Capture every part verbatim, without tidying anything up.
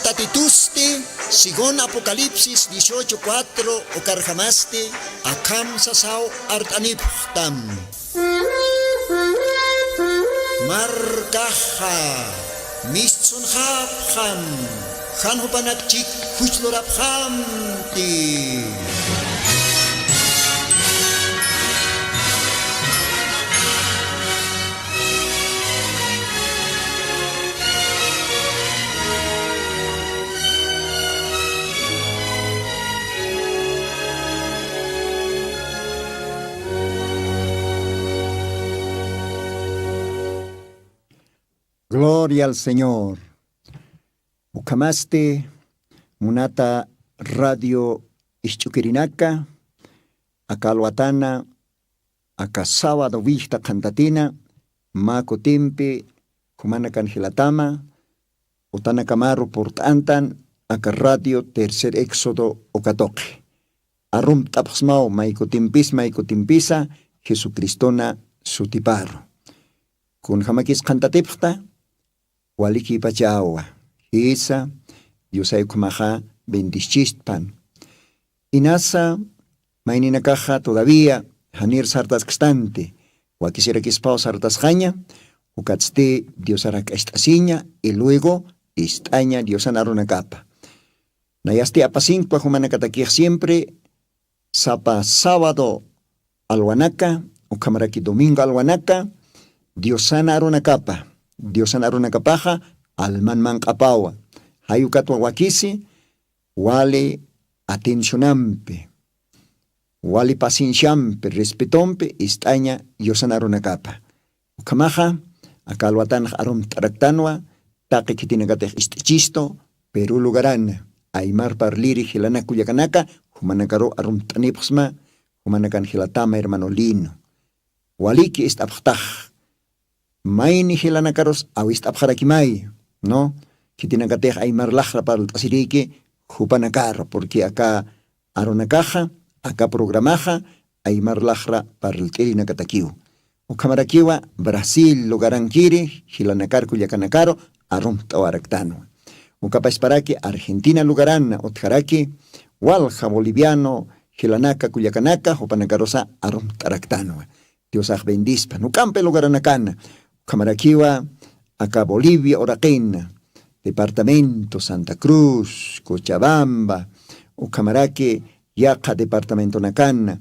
Tatitusti, según Apocalipsis dieciocho cuatro, ukarjamasti, akham sasaw art'anipxtam. Markaxa, mistsunxapxam, jan jupanakchik juchlurapxamti. Gloria al Señor. Ukhamasti, munata radio isch'ukirinaka, aka alwatana, aka sábado willkta qhantatina, mä kutimpi, jumanakan jilatama, utanakamaru purt'antan, aka radio Tercer Éxodo uka tuqi. Arumt'apxsmaw may kutimpis, may kutimpisa, Jesucristona sutiparu. Kunjamakis qhantatipxta, walikïpachawa, jisa, Diosay ukhamaxa bendischistpan. Inasa, mayninakaxa todavía janir sartaskstanti, wakisirakispaw sartasxaña, ukatsti Diosar jak'acht'asiña, y luego ist'aña Diosan arunakapa. Nayasti apasinkwa jumanakatakix siempre, sapa sábado alwanaka, ukhamaraki domingo alwanaka, Diosan arunakapa, Diosan arunakapaxa alman manq'apawa. Jay ukatwa wakisi, wali atencionampi, wali pacienciampi, respetompi ist'aña Diosan arunakapa. Ukhamaxa, aka alwatanx arumt'araktanwa, taqi khitinakatix ist'ichistu, Perú lugarana, aymar parliri jilanak kullakanaka, jumanakaru arumt'anipxsma, jumanakan jilatama hermano Lino. Waliki ist'apxtax, mayni jilanakarus awist'apxarakimay, ¿no? Khitinakatix aymar laxra parlt'asiriki, jupanakaru, porque aka arunakaxa, aka programaxa, aymar laxra parlt'irinakatakiw. Ukhamarakiwa Brasil lugarankiri, jilanakar kullakanakaru, arumt'awaraktanwa. Ukapasparaki Argentina lugaranna utjaraki, walja boliviano, jilanaka kullakanaka, jupanakarusa arumt'araktanwa. Diosax bendispa, juk'ampi lugaranakana, ukhamarakiwa aka Bolivia uraqina, departamento Santa Cruz, Cochabamba, ukhamaraki yaqha departamentonakana,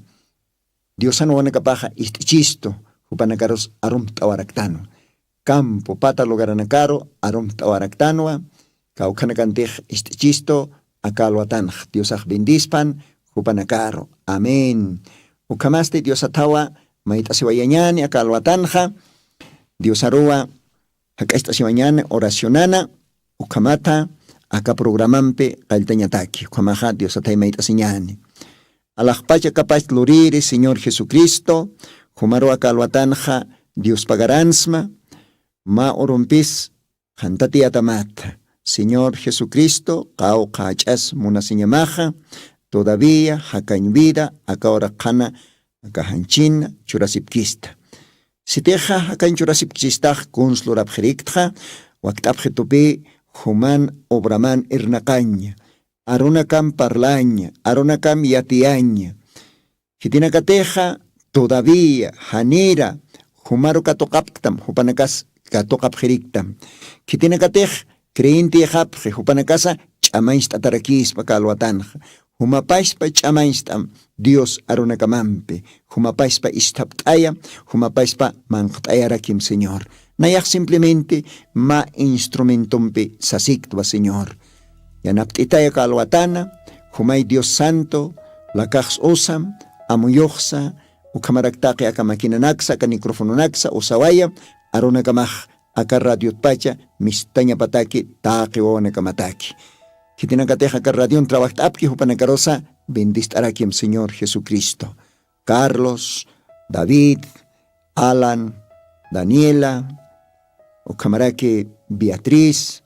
Diosan wawanakapaxa ist'ichistu, jupanakarus arumt'awaraktanwa. Campo pata lugaranakaru arumt'awaraktanwa, kawkhanakantix ist'ichistu, aka alwatanx Diosax bendispan, jupanakaru. Amén. Ukhamasti Diosathawa mayt'asiwayañani aka alwatanxa, Diosaruwa jak'acht'asiwañani oracionana, ukhamatha aka programampi qalltañataki, ukhamaxa Diosathay mayt'asiñani. Alaxpacha kapach luriri Señor Jesucristo, jumaru aka alwatanxa Diospagaransma, mä urumpis qhantatiyatamata. Señor Jesucristo, qawqha jach'as munasiñamaxa, todavía jakañ vida aka uraqhana aka janchina churasipkista. Sitixa jakañ churasipkistax kuns lurapxiriktxa, wakt'apxitupï juman obraman irnaqaña, arunakam parlaña, arunakam yatiyaña. Khitinakatixa todavía janira jumaru katuqapktam, jupanakas katuqapxiriktam. Khitinakatix creyenteyxapxi, jupanakasa ch'amañcht'atarakispa aka alwatanxa. Jumapaspa ch'amañcht'am Dios arunakamampi, jumapaspa isthapt'aya, jumapaspa manqt'ayarakim Señor. Nayax simplemente mä instrumentompi sasiktwa Señor. Yanapt'itay aka alwatana, jumay Dios Santo, lakax usam, amuyuxsa, ukhamarak taqi aka maquinanaksa, aka microfononaksa usawaya, arunakamax aka radiotpacha mistañapataki taqi wawanakamataki. Khitinakatix aka radion trabajt'apki jupanakarusa bendist'arakim Señor Jesucristo. Carlos, David, Alan, Daniela, ukhamaraki Beatriz,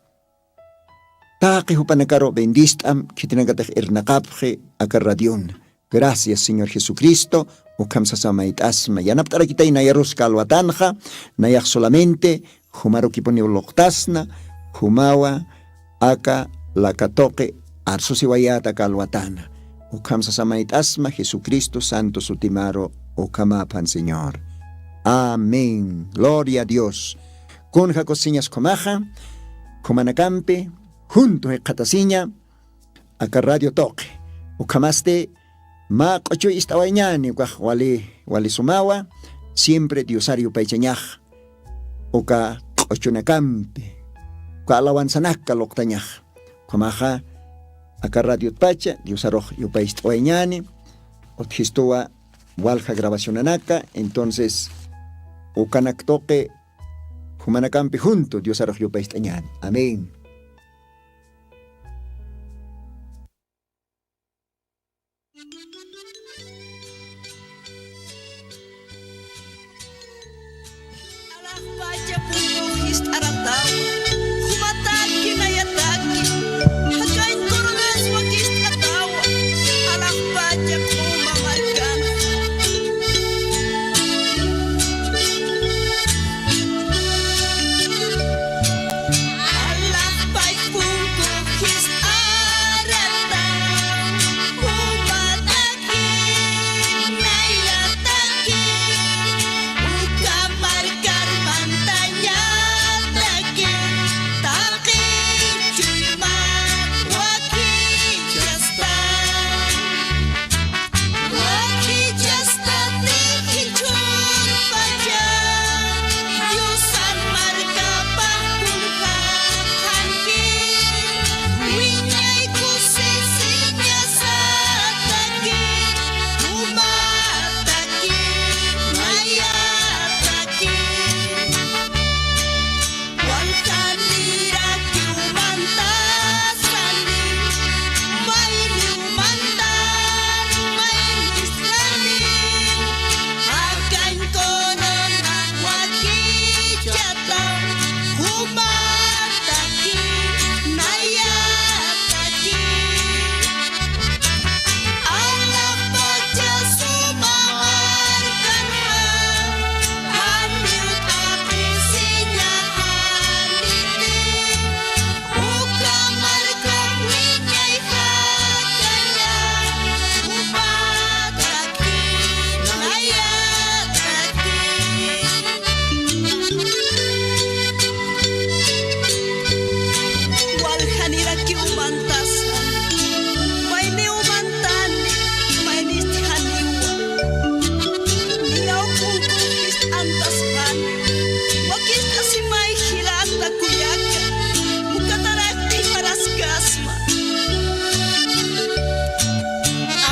taqi jupanakaru bendist'am, khitinakatix irnaqapxi aka radion. Gracias, Señor Jesucristo, ukham sasa mayt'asma. Yanapt'arakitay nayaruska alwatanxa, nayax solamente, jumarukipuniw luqtasna, jumawa aka laka tuqi arsusiwayäta kalwatana. Ukham sasamayt'asma Jesucristo santo sutimaru. Ukhamaphan Señor. Amén. Gloria a Dios. Kun jakusiñas khumaxa, khumanakampi junto jikxatasiña aka radio tuqi. Ukhamasti mä q'uchuy ist'awayñani ukax wali wali sumawa. Siempre diosar yupaychañax uka q'uchunakampi uka alawanzanaka luqtañax. Ukhamaxa aka radiotpacha diosarux yupaycht'awayñani. Utjistuwa walja grabacionanaka. Entonces ukanak tuqi jumanakampi junto diosarux yupaycht'añani. Amén. Alaxpacha punku jist'aratawa, jumataki nayataki, jakañ coronas wakist'atawa. Alaxpacha q'uma markan. Alaxpach punku jist'arata, jumataki nayataki, uka markar mantañataki, taqi chuyma wakichasta. Wakichastati jichhurpacha, Diosan markapax kunjapxanki, wiñay kusisiñasataki, jumataki, mayataki. Waljanirakiw mantasani, mayniw mantan, mayniskani, jakañ corona wakichata, jumataki, nayataki. Alaxpacha suma markanxa, janiw t'aqisiñaxaniti, uka markax wiñay jakaña, jumataki, nayataki. Waljanirakiw mantasa, mayniw mantani, maynistjaniwa. Niyaw punku jist'antasxani, wakist'asimay jilata kullaka, ukatarak qhiparaskas.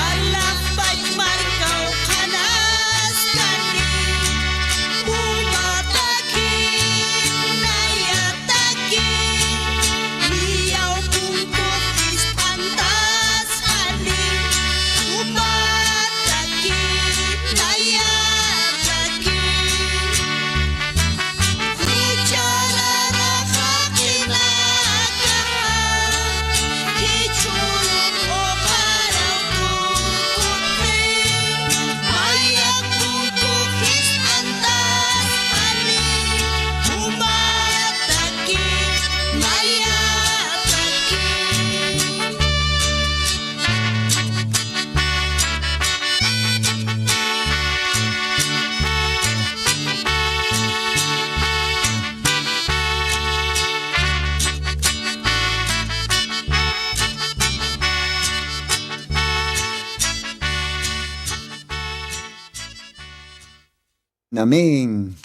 Alaxpach markaw qhanaskani, jumataki, nayataki, niyaw punku jist'antasxani, jumataki, nayataki. Amén.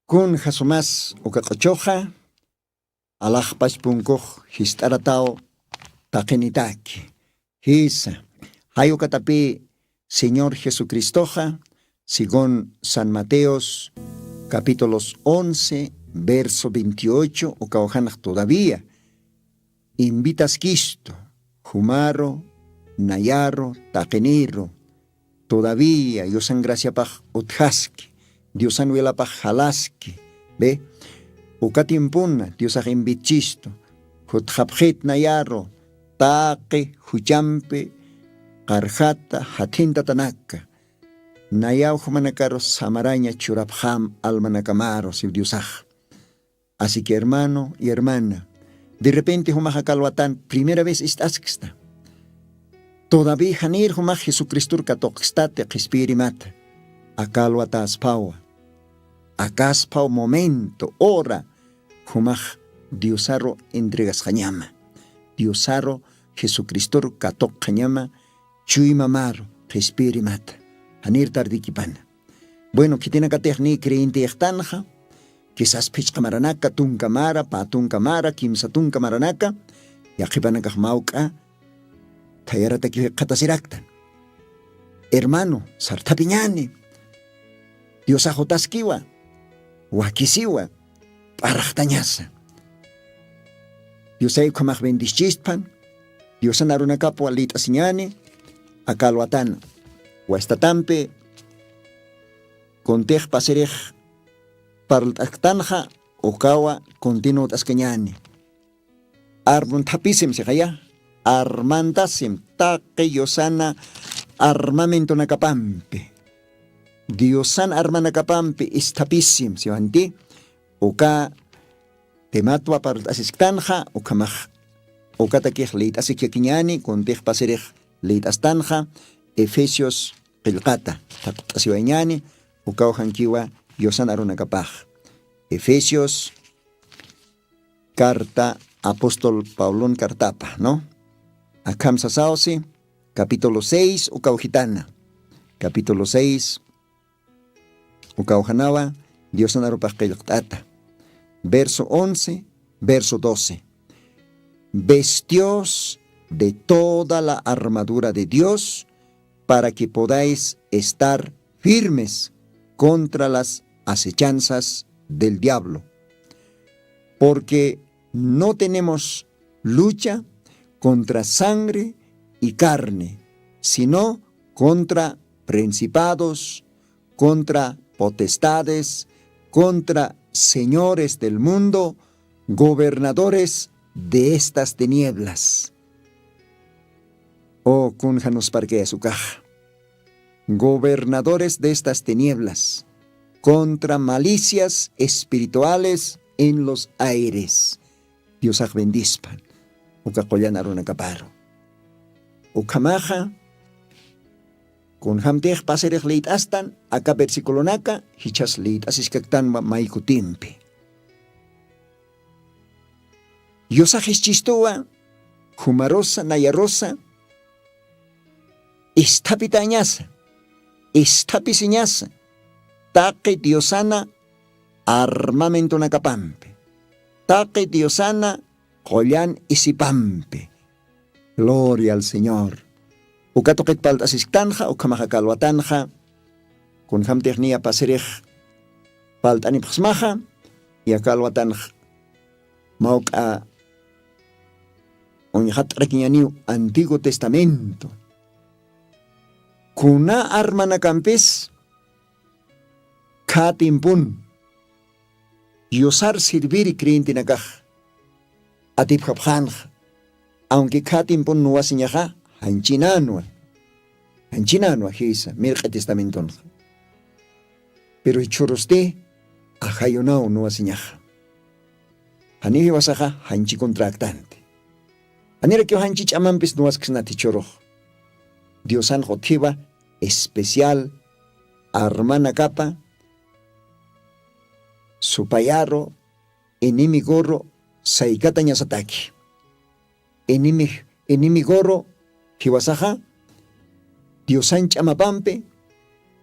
Kunja sumas uka q'uchuxa, alaxpach punkux jist'arataw taqinitaki. Jisa, jay ukatapï Señor Jesucristoxa, según San Mateos, capítulos once, verso veintiocho, ukaw janax todavía invitaskistu, jumaru, nayaru, taqiniru, todavía Diosan graciapax utjaski, Diosan wilapax jalaski, ve, uka tiempona Diosax invitchistu, jutxapxit nayaru, taqi juchampi qarjata jathintatanaka, nayaw jumanakaru samaraña churapxam almanakamaru, siw Diosax. Así que, hermano y hermana, De repente jumax aka alwatan primera vez ist'asksta. Todavía janir jumax jesucristur katuqkstati qhispiyirimata. Aka alwatäspawa. Akaspaw momento hora jumax diosaru entregasqañama. Diosaru jesucristur katuqqañama. Chuymamaru qhispiyirimata. Janir tardikipana. Bueno, khitinakatix niy creyenteyxtanxa quizás phichqa maranaka tunka mara pä tunka mara kimsa tunka maranaka yaqhipanakax mawk'a thayaratakiw jikxatasiraktan. Hermano, sarthapiñani. Diosax jutaskiwa, wakisiwa, p'araxtañasa. Diosay ukhamax bendischistpan. Diosan arunakapwa lït'asiñani. Aka alwatan wastatampi kuntix pasirix parlt'asktanxa ukawa continuwt'askañani. Armunthapisim sixaya armantasim taqi yusana armamentonakapampi diosan armanakapampi isthapisim siwanti. Uka tematwa parlt'asisktanxa ukhamax ukatakix lït'asik yakiñani kuntix pasirix lït'astanxa. Efesios qillqata thaqt'asiwayñani. Ukaw jankiwa yusan arunakapax. Efesios carta apóstol pablon cartapa no. Akham sasawsi capítulo seis ukaw jitana. Capítulo seis ukaw janawa diosan arupax qillqt'ata. Verso once, verso doce. Vestios de toda la armadura de dios, para que podáis estar firmes contra las acechanzas del diablo. Porque no tenemos lucha contra sangre y carne, sino contra principados, contra potestades, contra señores del mundo, gobernadores de estas tinieblas. O kunjanusparkayasukax gobernadores de estas tinieblas, contra malicias espirituales en los aires. Diosax bendispan uka qullan arunakaparu. Ukhamaxa kunjamtix pasirix lït'astan aka versiculonaka jichhas lït'asiskaktanwa maykutimpi. Yusax jischistuwa jumarusa nayarusa isthapitañasa isthapisiñasa taqi diosana armamentonakapampi taqi diosana qullan isipampi. Gloria al señor. Uka tuqit palt'asisktanxa ukhamaxa kalwatanxa kunjamtix niya pasirix palt'anipxsmaxa. Yaka alwatanx mawk'a uñxat'arakiñaniw antiguo testamento kuna armanakampis khatimpun yusar sirviri creyentenakax atipxapxanxa. Awnki khatimpun nuwasiñaxa janchinanwa janchinanwa jisa mirq'i testamentunxa. Piru jichhurusti ajayunaw nuwasiñaxa janiw jiwasaxa janchi kuntraktanti. Janirakiw janchi ch'amampis nuwaskisnati jichhurux diosanxa utjiwa especial armanakapa supayaru enemigoru saykatañasataki. Enemigoru jiwasaxa diosan ch'amapampi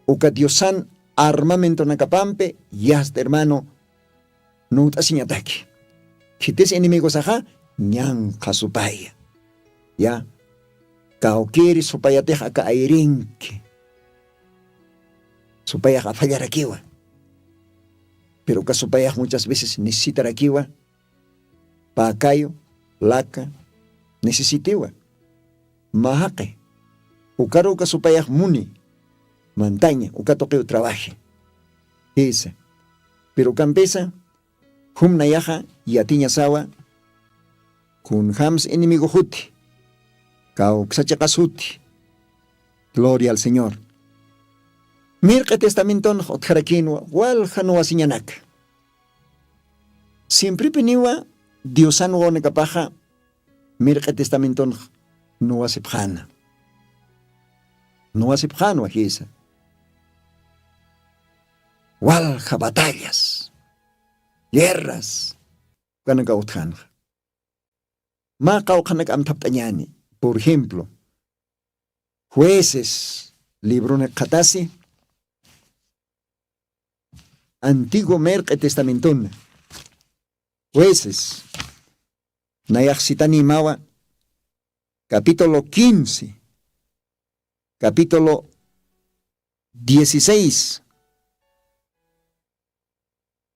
uka diosan armamentonakapampi yasta hermano nuwt'asiñataki. Khitis enemigosaxa ñanqha supaya ya kawkiri supayatix aka ayrinki supayax afallarakiwa. Pero uka supayax muchas veces necesitarakiwa pakayu laka necesitiwa. Mä jaqi ukaru uka supayax muni mantaña uka tuqiw trabaji jisa. Pero ukampisa jumnayaxa yatiñasawa kunjams enemigoxuti kawksachiqasuti. Gloria al señor. Mirq'i testamentonx utjarakïnwa walja nuwasiñanaka simpripiniwa Diosan wawanakapaxa mirq'i testamentonx nuwasipxana. Nuwasipxanwa jisa. Walja batallas, guerras, ukanaka utjanxa. Mä qawqhanak amthapt'añani. Por ejemplo, jueces, libruna qhatasi antiguo merq'i testamentona. Jueces, nayaxsitani imawa, capítulo quince, capítulo dieciséis.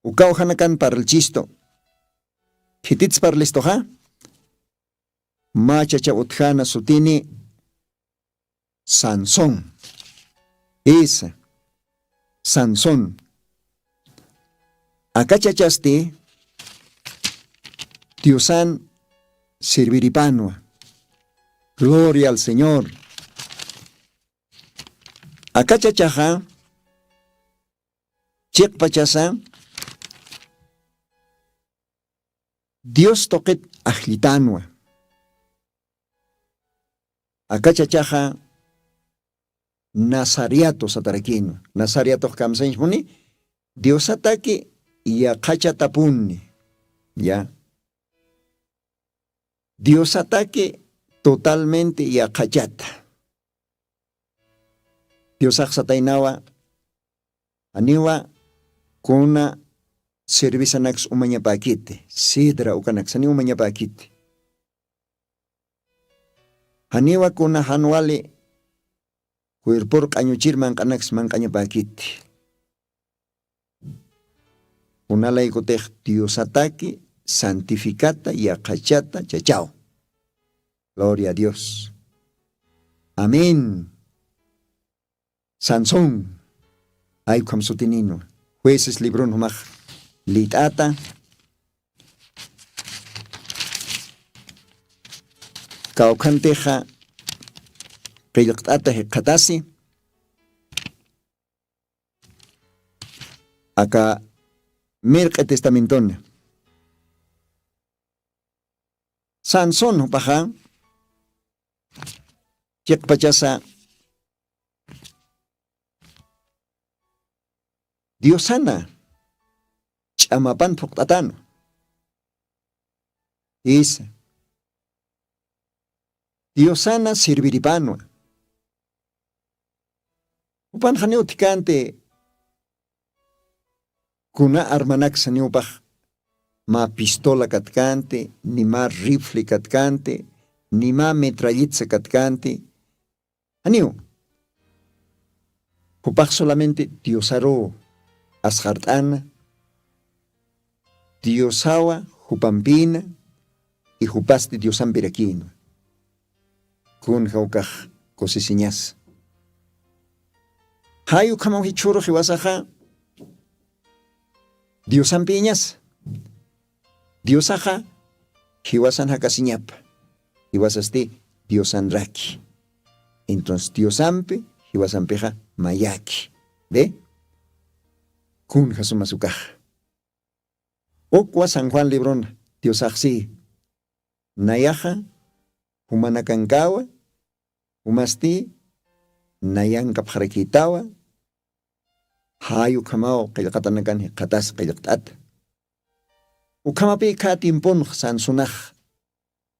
Ukaw janakan parlchistu. Khitits parlistuxa? Mä chacha utjana sutini Sansón. Isa, Sansón. Aka chachasti Diosan sirviripanwa. Gloria al Señor. Aka chachaxa chiqpachasa Dios tuqit ajllitanwa. Aka chachaxa Nazareato satarakinwa. Nazareatox kamsañjuni Diosataki yaqhachatapuni. Ya. Diosataki totalmente yaqhachata. Diosax sataynawa, janiwa kuna cervezanaks umañapäkiti, sidra ukanaks janiw umañapäkiti. Janiwa kuna jan wali cuerpor q'añuchir manq'anaks manq'añapäkiti. Kunalaykutix Diosataki santificata, yaqhachata chachaw. Gloria a Dios. Amén. Sansón, aykham sutininwa. Jueces libron jumax lït'ata. Kawkhantixa qillqt'ata jikxatasi. Aka mirq'i testamentona. Sansón jupaxa chiqpachasa Diosana ch'amapan phuqt'atanwa. Isa, Diosana sirviripanwa. Jupan janiw utjkänti kuna armanaksa niwpax mä pistola katkänti, ni mä rifle katkänti, ni mä metrallitsa katkänti. Janiw. Jupax solamente Diosaruw asxart'ana, Diosawa jupampïna, y jupasti Diosampirakïnwa. Kunja ukax kusisiñas. Jay ukhamaw jichhürux jiwasaxa Diosampïñas. Diosaxa jiwasan jakasiñapa. Jiwasasti Diosanraki. Entonces Diosampi jiwasampixa mayaki. ¿Ve? Kunja sumas ukaxa. Ukwa San Juan librona Diosaxsi nayaxa jumanakankawa, jumasti nayankapxarakïtawa. Jay ukhamaw qillqatanakan jikxatas qillqt'ata. Ukhamapï khä tiemponx Sansonax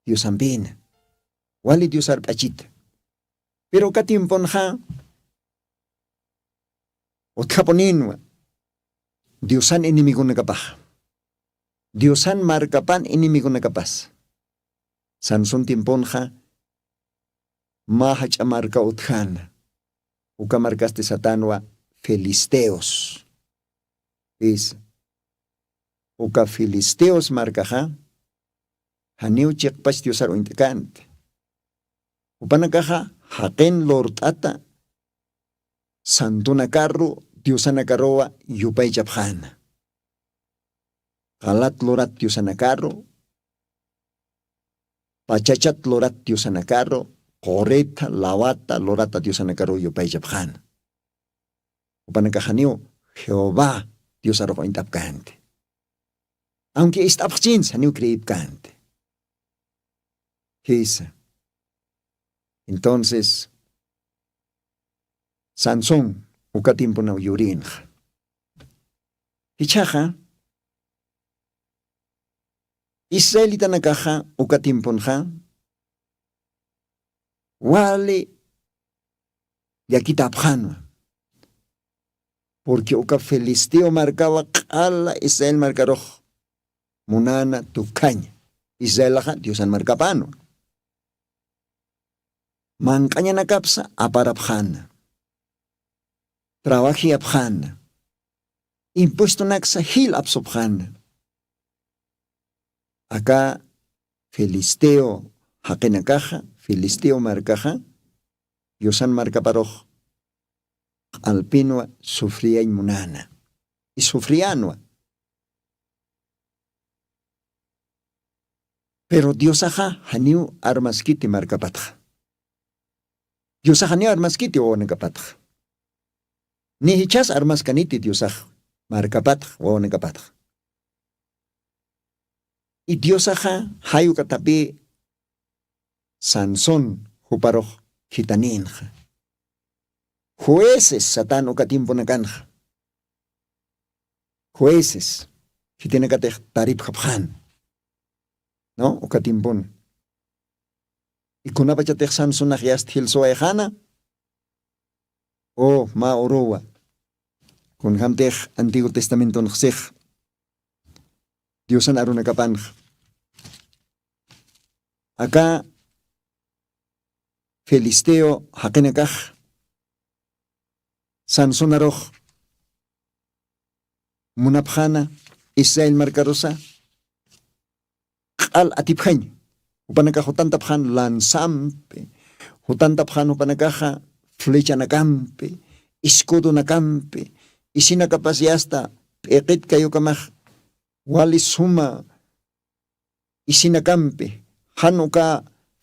Diosampïna, wali Diosar p'achita. Pero uka tiemponxa utjapunïnwa Diosan enemigonakapax, Diosan markapan enemigonakapas. Sanson tiemponxa mä jach'a marka utjäna. Uka markasti satänwa filisteos. Is, uka filisteos markaxa janiw chiqpach Diosar uñt'känti. Jupanakaxa jaqin lurt'ata santonakaru diosanakaruwa yupaychapxäna. Qalat lurat diosanakaru, pachachat lurat diosanakaru, qurita, lawata lurata diosanakaru yupaychapxäna. Jupanakaxaniw Jehová Diosarux uñt'apkänti. Aunque ist'apxchins janiw creepkänti. Jisa. Entonces, sansón uka timpunaw yurinxa. Jichhaxa israelitanakaxa uka timpunxa wali llakitapxanwa. Purqui uka filisteo markawa q'ala israel markarux munana tukhaña. Israelaxa diosan markapanwa. Manq'añanakapsa aparapxana. Trabajiyapxana. Impuestonaksa jil apsupxana. Aka filisteo jaqinakaxa filisteo markaxa diosan markaparux q'alpinwa sufriyañ munana. Y sufriyanwa. Pero diosaxa janiw armaskiti markapatxa. Diosaxa janiw armaskiti wawanakapatxa. Ni jichhas armaskaniti diosax markapatxa wawanakapatxa. Y diosaxa jayukatapi sansón juparux khitaninxa. Jueces satän uka timpunakanxa. Jueces khitinakatix taripxapxan. No uka timpuna. Ikunapachatix sansonax yast jilsuwayxana. O mä uruwa kunjamtix antiguo testamentonxsix diosan arunakapanxa aka filisteo jaqinakax sansonarux munapxana israel markarusa q'al atipjañ. Jupanakax jutantapxan lanzampi jutantapxan jupanakaxa flechanakampi escudonakampi isinakapas yasta p'iqit kayukamax wali suma isinakampi jan uka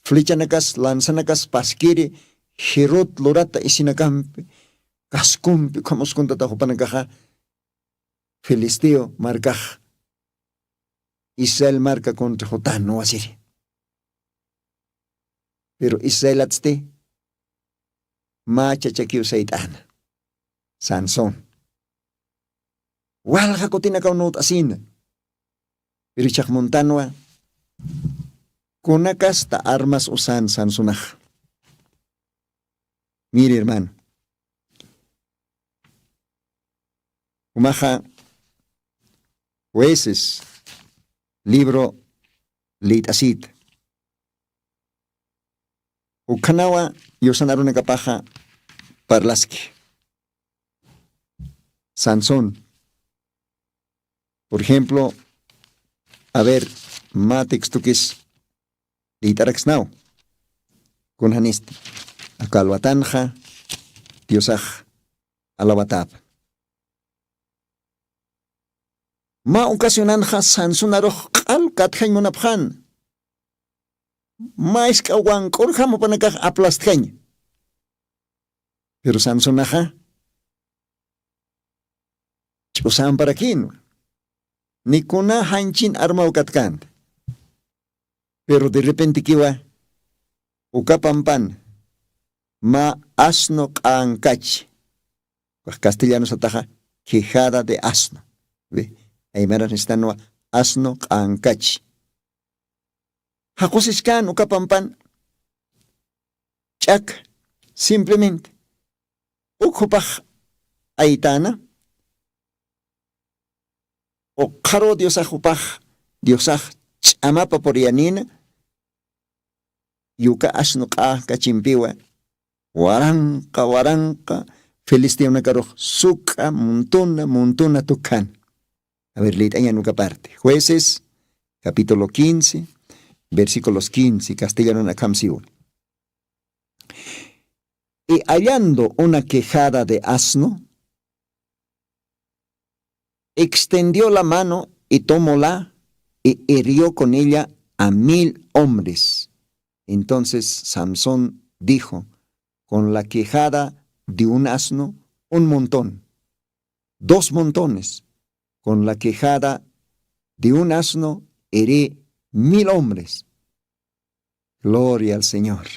flechanakas lanzanakas paskiri jerot lurata isinakampi kaskumpi ukhamuskuntata jupanakaxa filisteo markax israel marka contra jutan nuwasiri. Pero israelatsti mä chachakiw sayt'ana sansón walja kutinakaw nut'asina. Pero ichhaq muntanwa kunakasta armas usan sansonax. Miri hermano, umaxa jueces libro lït'asïta ukhanawa yusanarunakapaxa parlaski. Sansón por ejemplo a ver mä textokis lït'araksnaw kunjanista aka alwatanxa diosax alawatapa. Mä ocasionanxa sansonarux q'al katjañ munapxan mä isk'a wank'ur jam jupanakax aplastjañ. Pero sansonaxa ch'usamparakinwa nikuna janchin armaw katkanta. Pero derrepentekiwa uka pampan mä asno q'ankachi castellanosataxa quejada de asno. Aymaran istanwa asno q'ankachi jaqusiskan uka pampan ch'ak simplemente ukhupax aytana uqharu diosax jupax diosax ch'amapa puriyanina. Yuka asnu q'axka chimpiwa waranqa waranqa filisteonakarux suk'a muntuna muntuna tukhan. A ver lït'añan uka parte jueces capítulo quince versículos quince castellanon akham siwa. Y hallando una quejada de asno extendió la mano y tomóla y hirió con ella a mil hombres. Entonces sansón dijo, con la quejada de un asno un montón, dos montones, con la quejada De un asno herí mil hombres. Gloria al señor.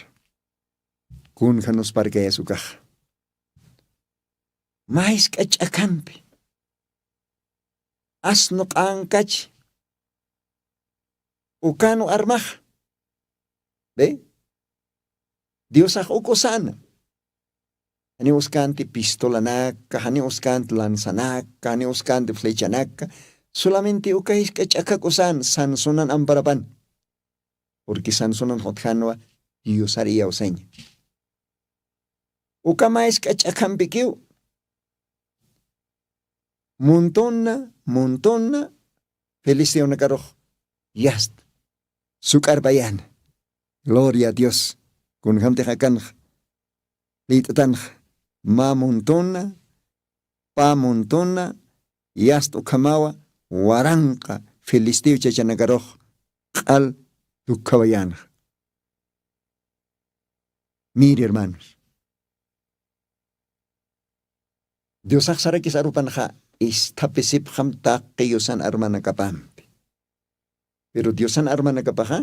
Kunja nusparkayasukaxa? Maysk'a ch'akhampi asno q'ankachi ukanu armaxa. Be, diosax uk'usana. Janiw uskanti pistolanaka, janiw uskanti lanzanaka, janiw uskanti flechanaka. Solamenti uka jisk'a ch'akha k'usan sansonan amparapan. Purki sansonan jutjanwa diosar iyawsaña. Uka maysk'a ch'akhampikiw muntuna muntuna filisteonakarux yasta suk'arpayana. Gloria a dios. Kunjamtix akanxa lït'tanxa mä muntuna pä muntuna yasta ukhamawa waranqa filisteo chachanakarux q'al tukhawayänxa. Miri hermanos, diosax sarakis arupanxa isthapisipxam taqi yusan armanakapampi. Piru diosan armanakapaxa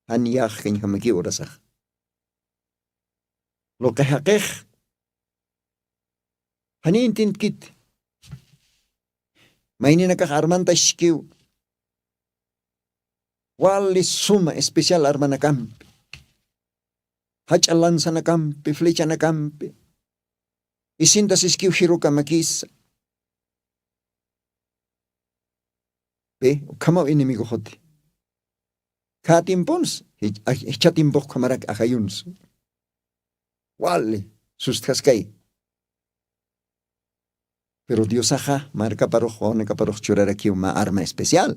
jan yäxkañjamakiw urasax luqi jaqix jani intintkit mayninakax armantasiskiw wali suma especial armanakampi jach'a lanzanakampi flechanakampi isintasiskiw jirukamakisa. Pi ukhamaw enemigoxuti kha timpons jichha timpux ukhamarak ajayunsu wali sustjaskay. Pero diosaxa markaparux wawnakaparux churarakiw mä arma especial.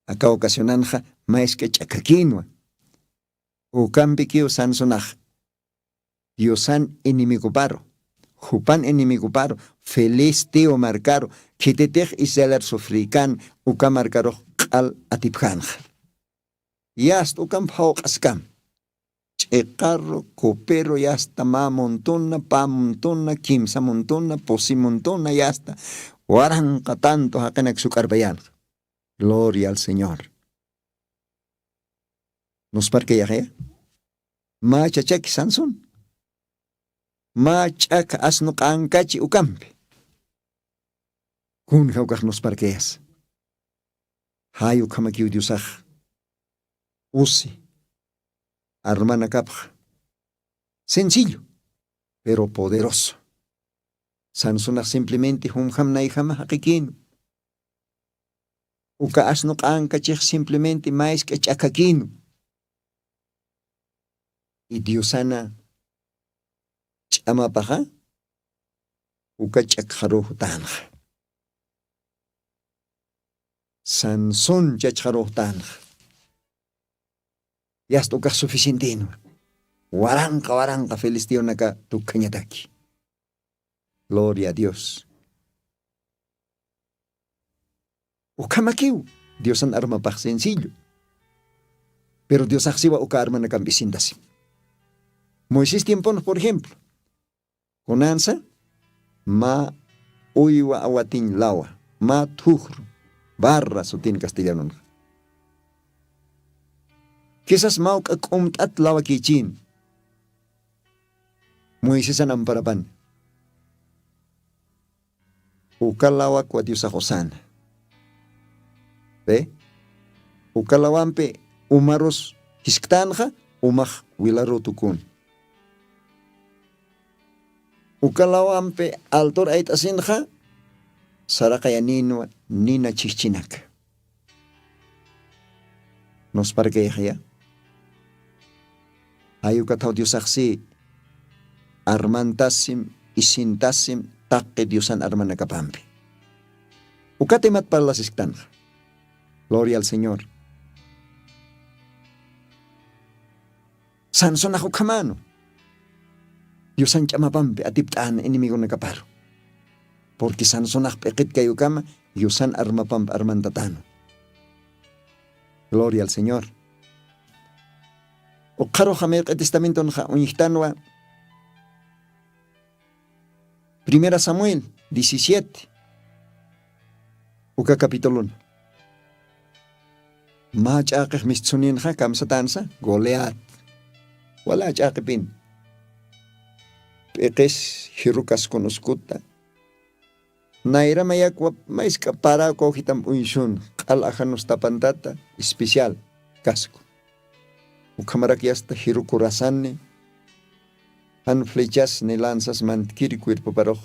Aka ocasionanxa maysk'a ch'akhakinwa ukampikiw sansonax diosan enemigoparu jupan enemigoparu filisteo markaru khititix israelar sufriykan uka markarux q'al atipjanxa. Yasta ukamp jawq'askam ch'iqaru kupiru yasta mä muntuna pä muntuna kimsa muntuna pusi muntuna yasta waranqa tantu jaqinak suk'arpayanxa. Gloria al señor. Nusparkayaxaya mä chachaki sansun mä ch'aka asnu q'ankachi ukampi. Kun jawkax nusparkayasa jay ukhamakiw diosax usi armanakapxa sencillo pero poderoso. Sansunax simplemente jumjam nayjama jaqikinu uka asnu q'ankachix simplemente maysk'a ch'akakinu. Idiosana ch'amapaxa uka ch'akxaruxtanxa. Sansun chachxaruxtanxa. Yasta ukax suficientenwa waranqa waranqa filisteonaka tukhañataki. Gloria a dios. Ukhamakiw diosan armapax sencillo. Pero diosaxsiwa uka armanakampi sintasim. Moisés tiemponx por ejemplo kunansa mä uywa awatiñ lawa mä thuxru barra sutin castellanunxa. Kisas mawk'a k'umt'at lawakichin moisesan amparapan. Uka lawakwa diosax usana pe uka lawampi umarus jisktanxa umax wilaru tukun. Uka lawampi altur ayt'asinxa saraqayaninwa nina chhijchinaka. Nusparkayaxaya jayukathaw diosaxsi armantasim isintasim taqi diosan armanakapampi. Ukata imat parlasisktanxa. Gloria al señor. Sansonax ukhamanu diosan ch'amapampi atipt'ana enemigonakaparu. Purqui sansonax p'iqit kayukama diosan armapampi armantatanu. Gloria al señor. Uqharuxa mirq'i testamentonxa uñjtanwa primera samuel diecisiete uka capituluna. mä ch'aqix mistsuninxa kamsatansa goliat. Wala ch'aqipin p'iqis jirukaskun uskuta nayra mayakwa maysk'a parakwa ujitam uñsun q'al ajanustapantata especial kasku. Ukhamarak yasta jirukurasani jan flechas ni lanzas mantkiri cuerpoparux.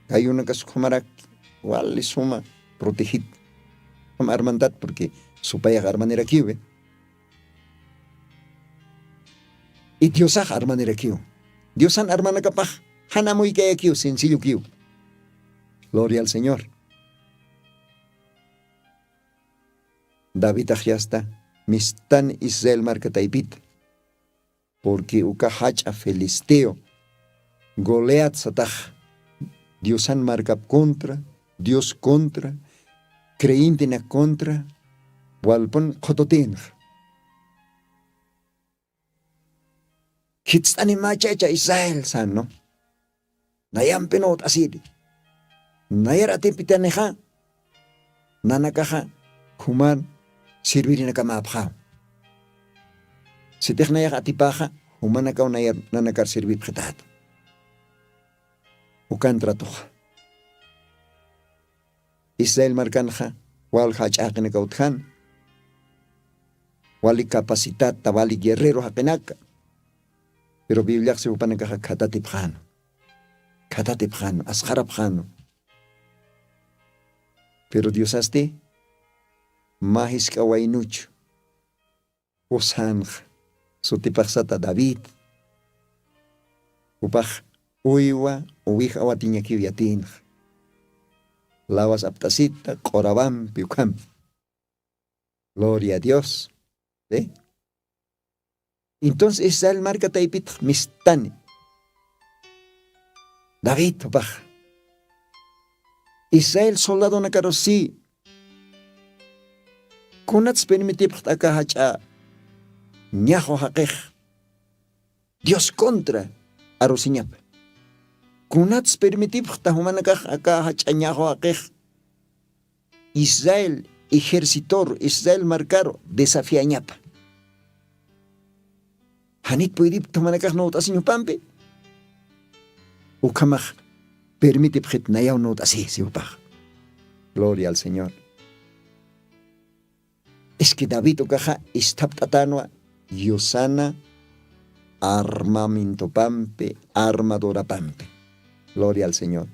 Kayunakas ukhamarak wali suma protegit ukham armantat porque supayax armanirakiwi. Y diosax armanirakiw. Diosan armanakapax jan amuykayakiw sencillokiw. Gloria al señor. Davidax yasta mistan israel marka taypita porque uka jach'a filisteo goliat satax diosan markap contra dios contra creyentenak contra walpun qhututinxa. Khitst'ani machacha israel sano nayampi nuwt'asiri nayar atipitanixa nanakaxa juman sirvirinakamapxa. Sitix nayax atipaxa jumanakaw nayar nanakar sirvipxitata. Ukan tratuxa israel markanxa walja ach'aqinakaw utjan wali capacitata wali guerrero jaqinaka. Pero bibliaxsi jupanakaxa khatatipxanu khatatipxanu asqharapxanu. Pero diosasti mä jisk'a waynuchu usanxa sutipaxsata david. Jupax uywa uwij awatiñakiw yatinxa lawas apt'asita q'urawampi ukham. Gloria a dios. Entonces israel marka taypitx mistani david jupax israel soldadonakarus si kunats permitipxt aka jach'a ñaxu jaqix dios contra arusiñapa? Kunats permitipxta jumanakax aka jach'a ñaxu jaqix israel ejercitoru israel markaru desafiañapa? Janit puydipta jumanakax nuwt'asiñ jupampi ukhamax permitipxit nayaw nuwt'asi si jupax. Gloria al señor. Iski david ukaxa isthapt'atanwa yusana armamentopampi armadurapampi. Gloria al señor.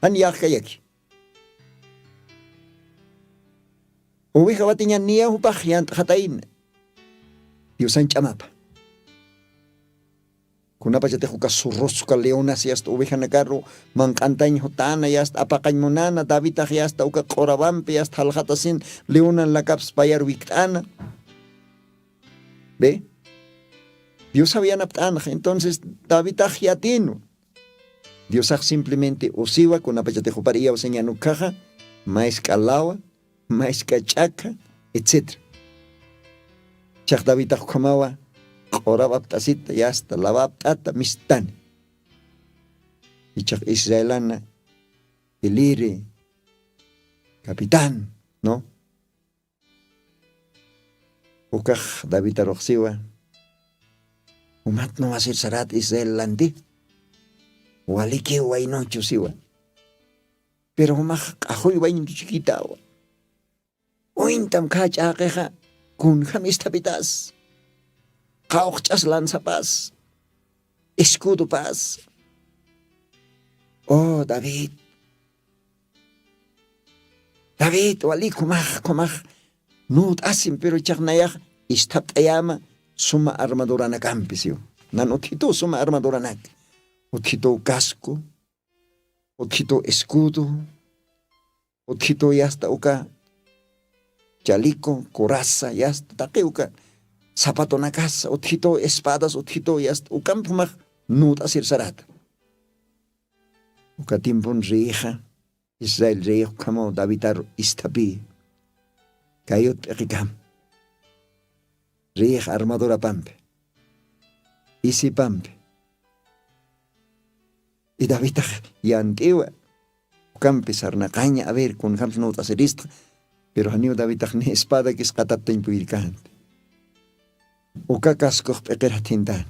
Jan yaxkayaki uwija watiña niya jupax yant'xatayna yusan ch'amapa. Kunapachatix uka surrusqa leonas yasta uwijanakaru manq'antañ jutana yasta apaqañ munana davidax yasta uka q'urawampi yasta jalxatasin leonan lakapspayar wikt'ana. Be diosaw yanapt'anax entonces davidax yatinu. Diosax simplemente usiwa kunapachatix jupar iyawsañan ukhaxa maysk'a lawa maysk'a ch'akha etcétera. Chax davidax ukhamawa q'uraw apt'asita yasta lawa apt'ata mistani. Ichax israelana iliri capitán no ukax davidaruxsiwa umat nuwasir sarat israel lanti walikiw waynuchu siwa. Pero jumax q'axuy waynuchikitawa. Uñtam khach'aqixa kunjam isthapitas qawqch'as lanzapas escudopas. Oh david david wali khumax khumax nuwt'asim pero ichax nayax isthapt'ayama suma armaduranakampi siw. Nan utkhituw suma armaduranak utkhituw casco utkhituw escudo utkhituw yasta uka chalico coraza yasta taqi uka zapatonakasa utkhituw espadas utkhituw yasta ukampi jumax nuwt'asir sarata. Uka tiempon riyixa israel reyix ukhamaw davidaru isthapi kayut p'iqikam reyix armadurapampi isipampi. Y davidax yant'iwa ukampi sarnaqaña a ver kunjamsa nuwt'asiristxa. Pero janiw davidtax ni espadakis qatattañ puyirkänti. Uka kaskux p'iqir jathintan.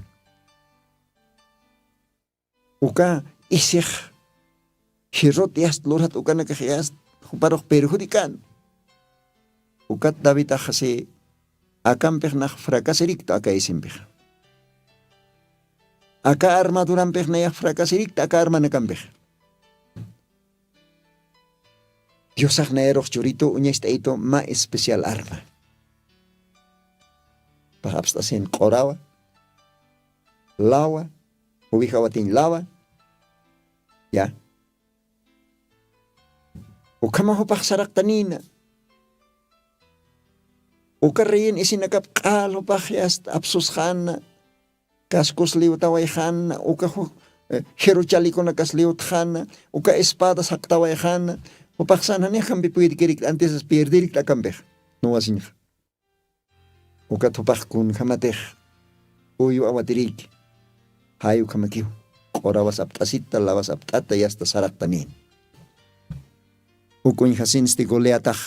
Uka isix jirrut yast lurjat ukanakax yast juparux perjudican. Ukat davidtaxasi akampix nax fracasiriktu aka isimpix. Aka armadurampix nayax fracasiriktu aka armanakampix. Diosax nayarux churitu uñacht'aytu mä especial arma. Paxapst'asin q'urawa, lawa, uvijawatiñ lawa. Ya. Ukhama jupax saraqtanïna. Uka reyin isinakap q'al jupax yasta apsusxana. Kaskus liwtawayxana uka jiruchalikunakas liwtxana. Uka espadas jaqtawayxana. Jupaxsan janixkampi puyirkirikta antisas pierdirikt'akampix nuwasiñxa. Ukat jupax kunjamatix uyu awatiriki. Jay ukhamakiw q'urawas apt'asita lawas apt'ata yasta saraqtanin. Uk'uñjasinsti goleatax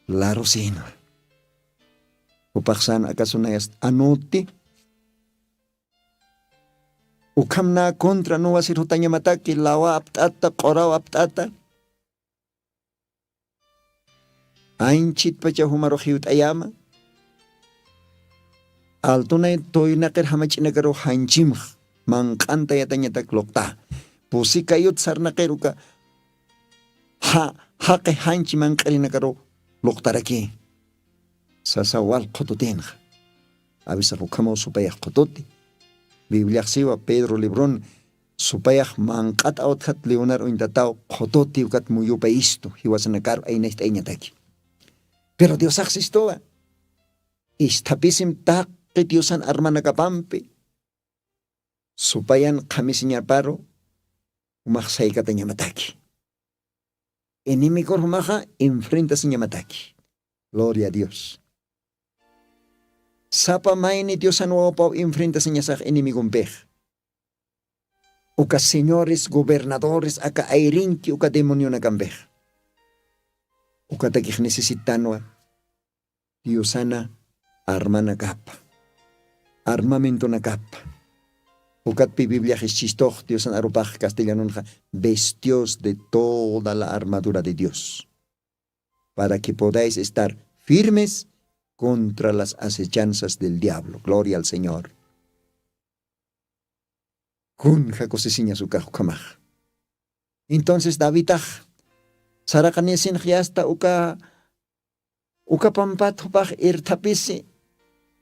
larusinwa. Jupaxsan akasunayast anuti. Ukhamna contra nuwasir jutañamataki lawa apt'ata q'uraw apt'ata. Anchitpachaw jumarux jiwt'ayama. Altunay tuynaqir jamach'inakarux janchimx manq'anta yatañatak luqta. Pusi kayut sarnaqir uka jaqi janchi manq'irinakaru luqtaraki. Sasa wal qhututinxa. Avisax ukhamaw supayax qhututi. Bibliaxsiwa pedro librun supayax manq'at awtjat leonar uñtataw qhututi ukat muyupa istu jiwasanakaru aynacht'ayñataki. Pero diosaxsistuwa isthapisim taqi diosan armanakapampi supayan qhamisiñaparu umax saykatañamataki. Enemigur umaxa enfrentasiñamataki. Gloria a dios. Sapa mayni diosan wawapaw enfrentasiñasax enemigompix. Uka señores gobernadores aka ayrinki uka demonionakampix. Ukatakix necesitanwa diosana armanakapa armamentonakapa. Ukatpi bibliax ischistux diosan arupax castellanonxa bestios de toda la armadura de dios para que podáis estar firmes contra las acechanzas del diablo. Gloria al señor. Kunja kusisiñas ukax ukhamax. Entonces davidtax saraqanisinx yasta uka uka pampat jupax irthapisi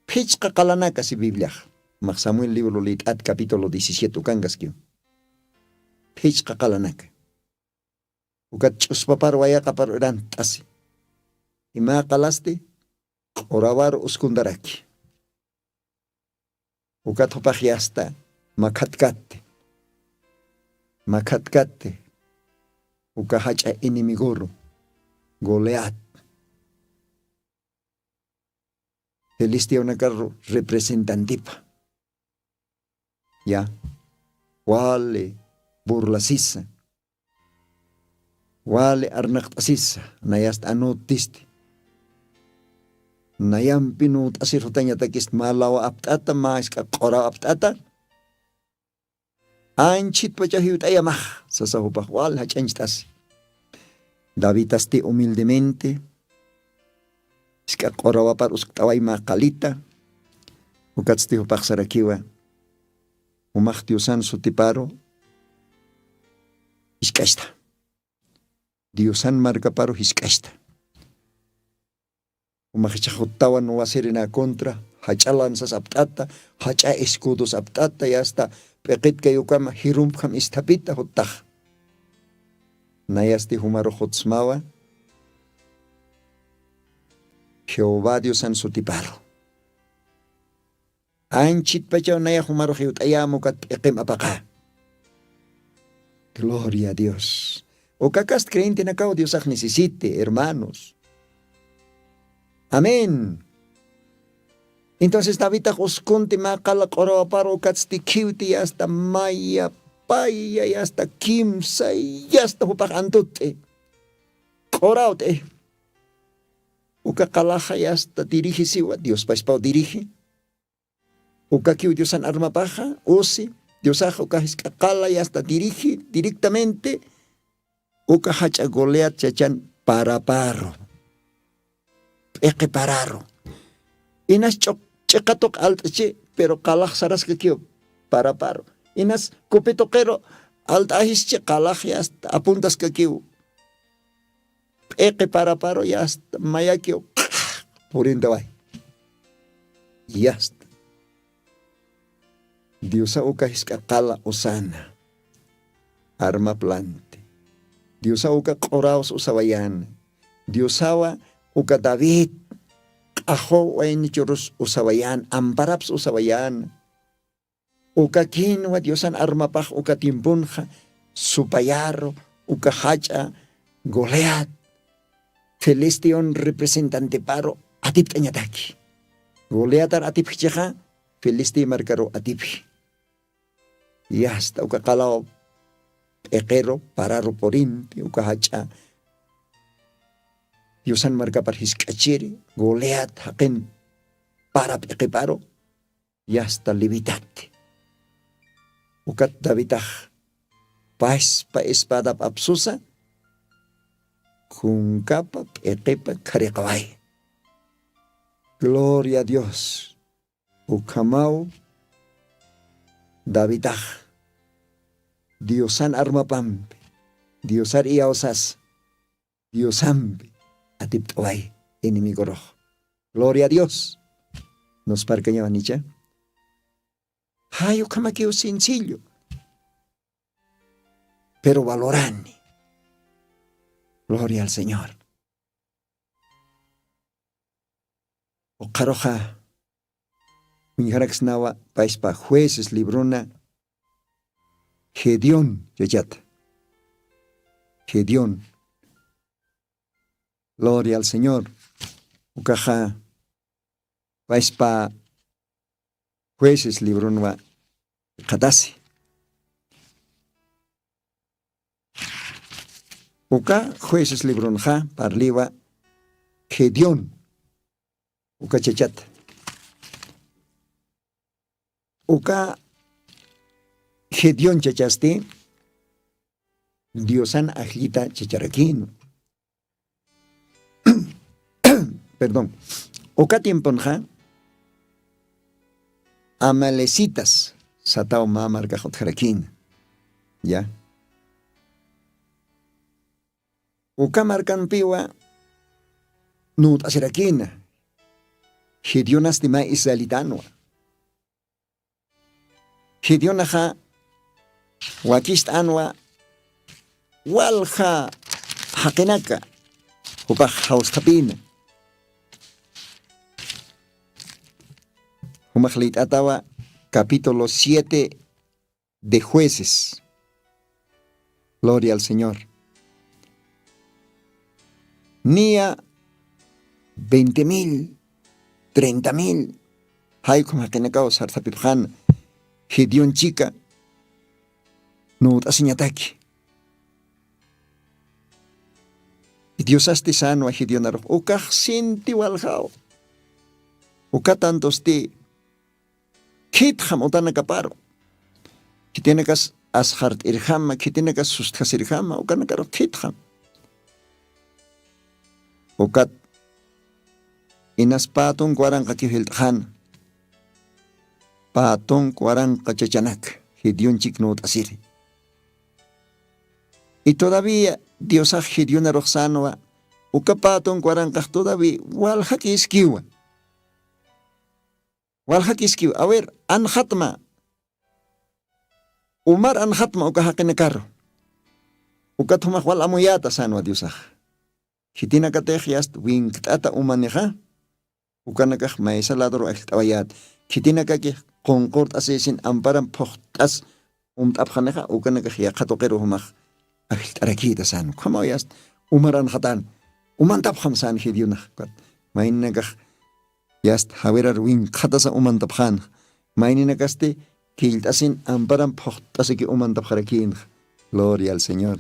phichqa qalanaka si bibliax. Max samuel libro lit'at capítulo diecisiete ukankaskiw. Phichqa qalanaka ukat ch'uspapar wayaqapar urant'asi. Ima qalasti q'urawar uskuntaraki. Ukat jupax yasta makhatkatti makhatkatti uka jach'a enemigoru goleat filisteonakaru representantipa ya wali burlasisa wali arnaqt'asisa nayasta anutisti. Nayampi nuwt'asir jutañatakisti mä lawa apt'ata mä isk'a q'uraw apt'ata anchhitpachaw jiwt'ayamax sasa jupax wal jach'ancht'asi. Davidasti humildemente isk'a q'urawapar uskt'away mä qalita. Ukatsti jupax sarakiwa jumax diosan sutiparu jisk'asta. Diosan markaparu jisk'asta. Umax ichax juttawan wasirina contra jach'a lanzas apt'ata jach'a escudos apt'ata yasta p'iqitkay ukama jirumpjam isthapita juttax. Nayasti jumarux jutsmawa jehová diosan sutiparu. Anchitpachaw nayax jumarux jiwt'ayäma ukat p'iqim apaqa. Gloria a dios. Ukakast creyentenakaw diosax necesite hermanos. Amén. Entonces davidtax uskunti mä qala q'urawapar ukatsti khiwti yasta maya paya yasta kimsa yasta jupax antut'i. q'urawt'i. Uka qalaxa yasta dirigisiwa diospaspaw dirigi. Ukakiw diosan armapaxa usi diosaxa uka jisk'a qala yasta dirigi directamente. Uka jach'a goleat chachan paraparu p'iqi pararu. Inas ch'iqatuq alt'chi pero qalax saraskakiw paraparu. Inas kupituqiru alt'ajischi qalax yasta apuntaskakiw p'iqi paraparu yasta mayakiw purintaway. Yasta diosa uka jisk'a qala usana armaplanti. Diosaw uka q'uraws usawayana. Diosawa uka david q'axuw waynichurus usawayana amparaps usawayana. Uka kinwa diosan armapax uka tiemponxa supayaru uka jach'a goleat filisteon representanteparu atipt'añataki. Goleatar atipjchixa filistea markaru atipji. Yasta uka qalaw p'iqiru pararu purinpi uka jach'a diosan markapar jisk'achiri goleat jaqin para p'iqiparu. Yasta levitati ukat davidtax paspa espadap apsusa kunkapa p'iqipa khariqaway. Gloria a dios. Ukhamaw davidtax diosan armapampi diosar iyawsas diosampi atipt'away enemigorux. Gloria a dios. Nusparkañawanicha jay ukhamakiw sencillo pero valorani. Gloria al señor. Uqharuxa uñjaraksnawa payspa jueces libruna gedeón chachata. Gedeón. Gloria al señor. Ukaxa payspa jueces librunwa qhatasi. Uka jueces libronxa parliwa gedeón uka chachata. Uka gedeón chachasti diosan ajllita chacharakinu. Perdón. Uka tiemponxa amalecitas sataw mä markax utjarakina. Ya. Uka markanpiwa nuwt'asirakina gedeonasti mä israelitanwa. Gedeonaxa wakist'anwa walja jaqinaka jupax jawstapina. Jumax lït'atawa capítulo siete de jueces. Gloria al señor. Niya veinte mil treinta mil jaykhum jaqinakaw sartapipxan gedeón chika nuwt'asiñataki. Diosasti sanwa gedeonarux ukax sinti waljaw. Uka tantosti khitxam utanakaparu. Khitinakas asxart'irjama khitinakas sustjasirjama ukanakarux khitxam. Ukat inas pä tunka waranqa kiwjilt'xana. Pä tunka waranqa chachanak gedeón chiknuwt'asiri. Y todavía diosax gedeonarux sänwa uka pä tunka waranqax todavía waljakiskiwa. Waljakiskiwa a ver anxatma. Umar anxatma uka jaqinakaru. Ukat jumax wal amuyäta sänwa diosax. Khitinakatix yasta winkt'ata umanixa ukanakax maysa ladoru ajllt'awayäta. Khitinakakix qunqurt'asïsin amparam phuqt'as umt'apxanixa ukanakax yaqha tuqiru jumax ajllt'arakïta sän ukhamaw yasta. Umar anxatän umantapxam sän gedeonax ukat mayninakax yasta jawirar winkxatasa umantapxänxa. Mayninakasti killt'asin amparam phuqt'asiki umantapxarakïnxa. Gloria al señor.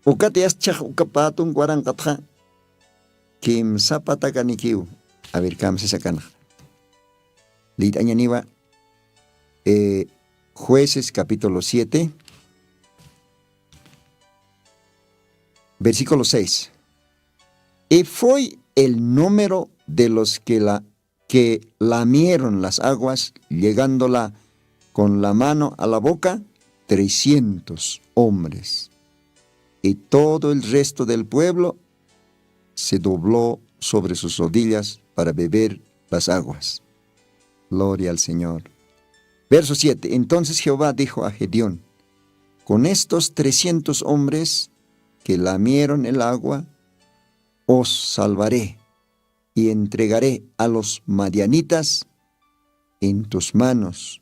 Ukat yastchax uka patunka waranqatxa kimsa patakanikiw. A ver, kamsisa kanxa. Liyt'añaniwa, eh, Jueces capítulo siete, versículo seis. Y fue el número de los que la que lamieron las aguas, llegándola con la mano a la boca, trescientos hombres. Y todo el resto del pueblo se dobló sobre sus rodillas para beber las aguas. Gloria al Señor. Verso siete. Entonces Jehová dijo a Gedeón: "Con estos trescientos hombres que lamieron el agua, os salvaré y entregaré a los madianitas en tus manos.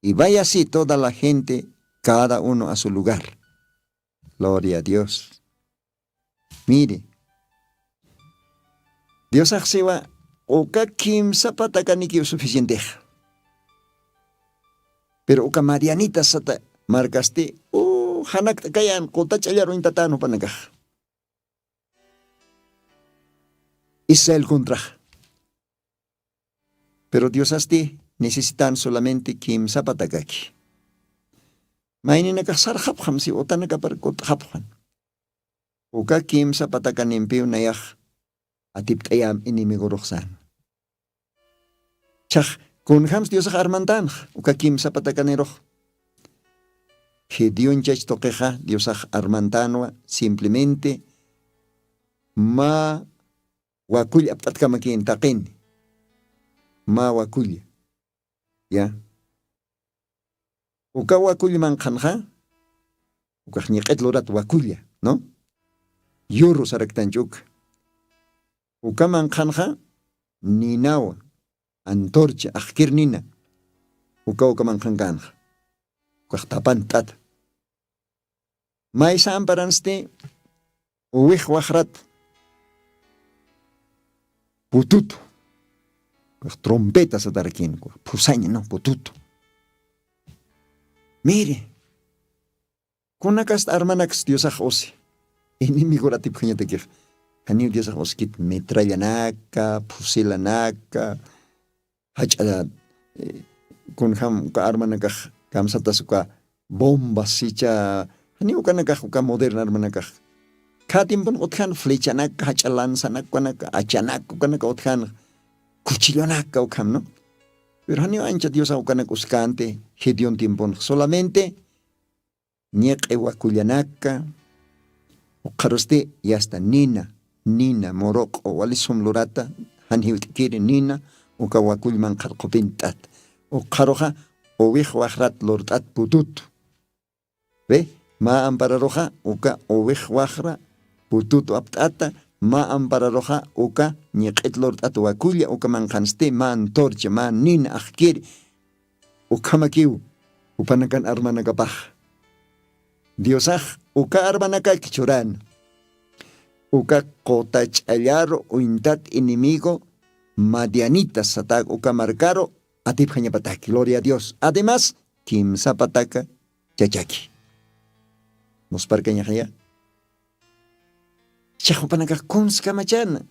Y vaya así toda la gente, cada uno a su lugar". Gloria a Dios. Mire, Diosax siwa, uka kimsa patakaniki suficientex. Pero uka madianitas sata markasti, u janakt'kayan quta ch'allaruñtatan jupanakax. Israel contrax. Pero Diosasti necesitan solamente kimsa patakaki. Mayninakax sarxapxam si utanakapar kutxapxan. Uka kimsa patakanimpiw nayax atipt'ayam enemigoruxsan. Chax, kunjams Diosax armantanx uka kimsa patakanirux. Gedeon chach tuqixa Diosax armantanwa simplemente mä wakull apt'atkamakin taqini. Mä wakulla. Ya. Uka wakull manqhanxa ukax ñiq'it lurat wakulla, ¿no? Yuru saraktanch uka. Uka manqhanxa ninawa, antorcha, ajkir nina. Uka uka manqhankanxa ukax tapan t'ata. Maysa amparansti uwix waxrat pututu, trompeta satarakin, phusaña, no, pututu. Mire, kunakasta armanaks Diosax usi enemigoratipjañatakix. Janiw Diosax uskit metrallanaka, phusilanaka, jach'a, kunjam uka armanakax kamsatas uka bombas sicha, janiw ukanakax uka moderna armanakax. Kha timpun utjan flechanaka, jach'a lanzanaka ukanaka, achanaka ukanaka utjan, cuchillonaka ukham, ¿no? Pero janiw ancha Diosax ukanaka uskanti. Gedeon timpun solamente ñiq'i wakullanaka, ukxarusti yasta nina, nina muruq'u walisum lurata, jan jiwt'kiri nina, uka wakullman qharqupint'at. Ukxaruxa uwix waxrat lurt'at pututu. Ve, mä ampararuxa uka uwix waxra pututu apt'ata, mä ampararuxa uka ñiq'it lurt'at wakulla, uka manqhansti mä antorcha, mä nina ajkiri. Ukhamakiw jupanakan armanakapax. Diosax uka armanakak churan. Uka quta ch'allaru uñtat enemigo madianita satak uka markaru atipjañapataki. Gloria a Dios. Además, kimsa pataka chachaki. Musparkañaxaya. Chax jupanakax kunskamachana.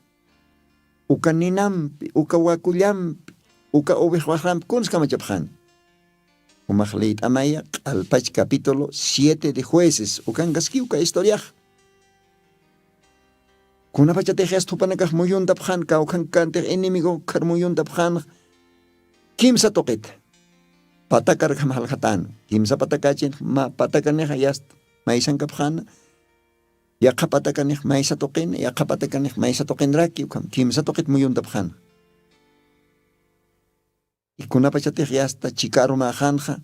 Uka ninampi, uka wakullampi, uka uwix waxrampi kunskamachapxan. Umax liyt'amaya q'alpach capítulo siete de Jueces, ukankaski uka historiax. Kunapachatix yasta jupanakax muyuntapxan, kawkhankantix enemigo khar muyuntapxan. Kimsa tuqita patakar kham jalxatan. Kimsa patakachin, mä patakanixa yasta maysankapxana. Yaqha patakanix maysa tuqin, yaqha patakanix maysa tuqinraki, ukham kimsa tuqit muyuntapxan. Y kunapachatix yasta chikaru mäxanxa,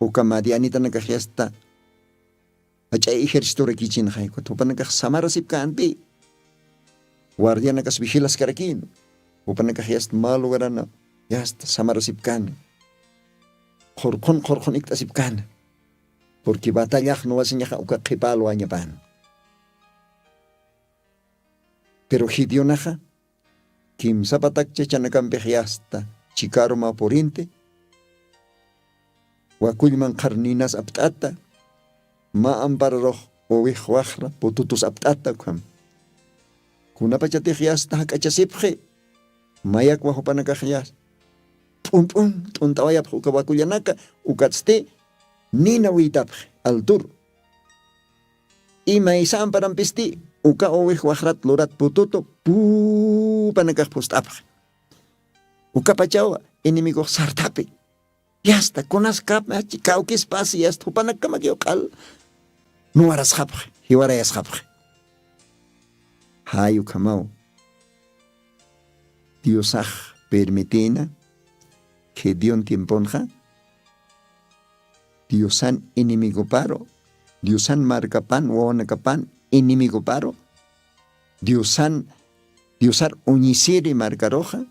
uka madianitanakax yasta jach'a ejercitorakichinxay, ukat jupanakax samarasipkänti. Guardianakas vigilaskarakïn. Jupanakax yasta mä lugarana yasta samarasipkän. Qhurqhun qhurqhun ikt'asipkän. Porque batallax nuwasiñaxa uka qhipa alwañapan. Pero Gedeonaxa kimsa patak chachanakampix yasta chikaru mä purinti, wakullman qhar ninas apt'ata, mä ampararux Uwix waxra pututus apt'ata ukham. Kunapachatix yasta jak'achasipxi mayakwa jupanakax yas p'ump'un t'unt'awayapxi uka wakullanaka. Ukatsti nina wiytapxi altur. Imaysa amparampisti uka uwix waxrat lurat pututu pupanakax phust'apxi. Ukapachawa enemigox sarthapi yasta kunas kamachi kawkispasi yasta jupanakamakiw q'al nuwarasxapxi jiwarayasxapxi. Jay ukhamaw diosax permitïna gedeón tiemponxa diosan enemigoparu diosan markapan wawanakapan enemigoparu diosan diosar uñisiri markaruxa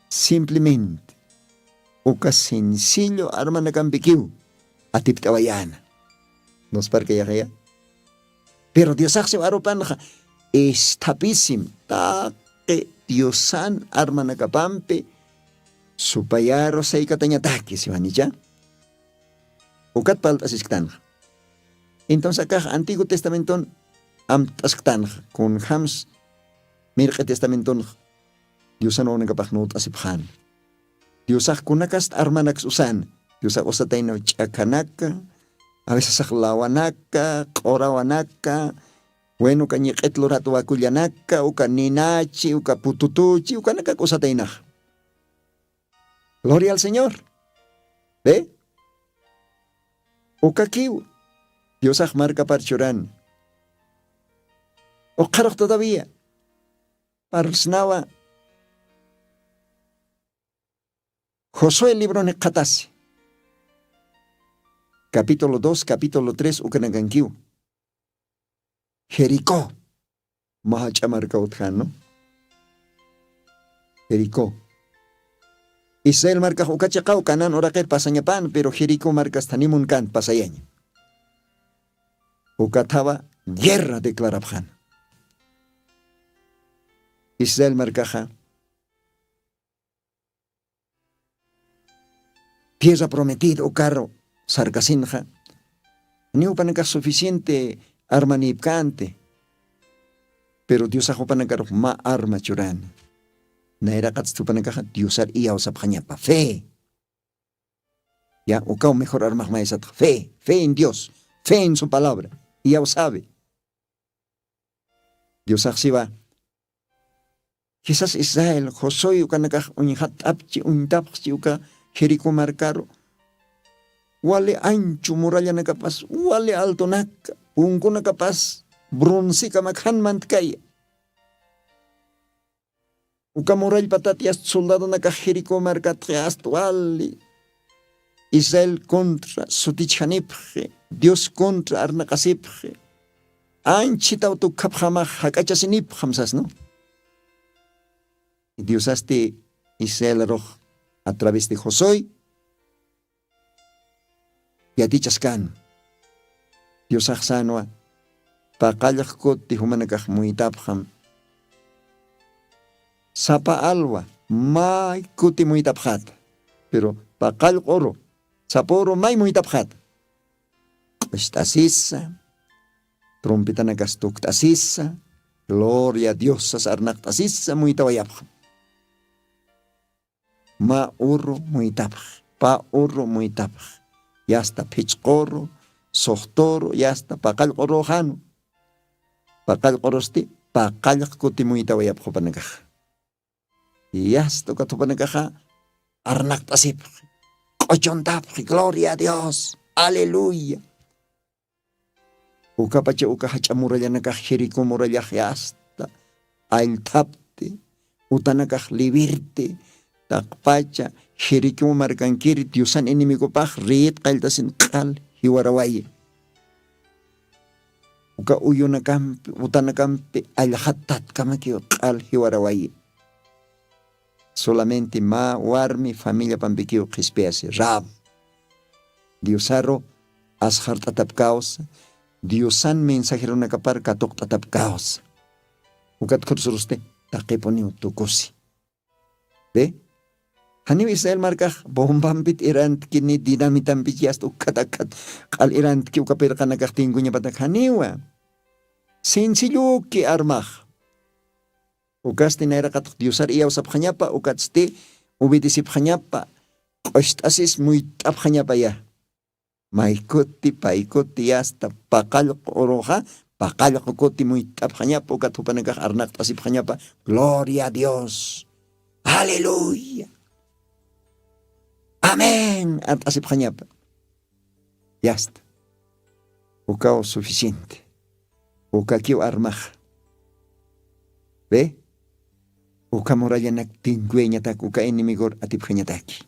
simplemente uka sencillo armanakampikiw atipt'awayäna. Nusparkayaxaya pero diosaxsiw arupanxa isthapisim taqi diosan armanakapampi supayaru saykatañataki siwanicha. Ukat palt'asisktanxa. Entonces akax antiguo testamenton amt'asktanxa kunjams mirq'i testamentonxa diosan wawanakapax nuwt'asipxan. Diosax kunakast armanaks usan diosax usataynaw ch'akhanaka aveces lawanaka q'urawanaka wen uka ñiq'it lurat wakullanaka uka ninachi uka pututuchi ukanakak usataynaxa. Gloria al señor. Ve ukakiw diosax markapar churani. Uqharux todavía parlsnawa josué libron jikxatasi capítulo dos capítulo tres ukanakankiw. Jericó mä jach'a marka utjanu. Jericó israel markax uka chiqaw kanan uraqir pasañapan pero jericó markasta nimun kan pasayaña. Ukathawa guerra declarapxan. Israel markaxa tierra prometida ukaru sarkasinxa niw panakax suficiente armanïpkänti. Pero diosax jupanakarux mä arma churani. Nayraqatsti jupanakaxa diosar iyawsapxañapa fe. Ya ukaw mejor armaxmaysatxa fe fe en dios fe en su palabra iyawsawi. Diosaxsiwa kisas israel josuey ukanakax uñjatt'apchi uñtapxchi uka jericó markaru wali anchu murallanakapas wali altonaka punkunakapas broncekamakhan mantkaya. Uka murallpatat yast soldadonakax jericó markatxi asta wali israel contra sutichjanipxi dios contra arnaqasipxi anchitaw tukhapxamax jak'achasinipxam sasnu. Diosasti israelarux a través de josué yatichaskan. Diosax sänwa paqallq kuti jumanakax muytapxam. Sapa alwa may kuti muytapxata pero paqallq uru sapa uru may muytapxata. Q'ust'asisa trompetanakas tukt'asisa gloria diosas arnaqt'asisa muytawayapxam. Mä uru muytapx pä uru muytapx yasta phichquru suxturu yasta paqallq'uruxanu. Paqallq'urusti paqallq kuti muytawayapx jupanakaxa. Yasta ukat jupanakaxa arnaqt'asipx q'uchuntapxi gloria a dios. Aleluya. Ukapacha uka jach'a murallanakax jericó murallax yasta allthapti utanakax liwirti taqpacha jericó markankir diosan enemigopax riyit qalltasin q'al jiwarawayi. Uka uyunakampi utanakampi allxat tatkamakiw q'al jiwarawayi. Solamente mä warmi familiapampikiw qhispiyasi rab diosaru asxart'atap kawsa diosan mensajeronakapar katuqt'atap kawsa. Ukat khursurusti taqipuniw tukusi. Be Janiw israel markax bombampit irantki ni dinamitampich yasta ukkhat akkhat q'al irantki uka pirqanakax tinkuñapatak janiwa. Sencilluki armax. Ukasti nayraqataq diosar iyawsapxañapa ukatsti obedecipxañapa. Q'ust'asis muyt'apxañapaya. Maykuti paykuti yasta paqallqu uruxa paqallqu kuti muyt'apxañapa ukat jupanakax arnaqt'asipxañapa. Gloria a dios. Aleluya. Amén art'asipxañapa. Yasta. Ukaw suficiente. Ukakiw armaxa. Be uka murallanak tinkuyañatak uka enemigor atipxañataki.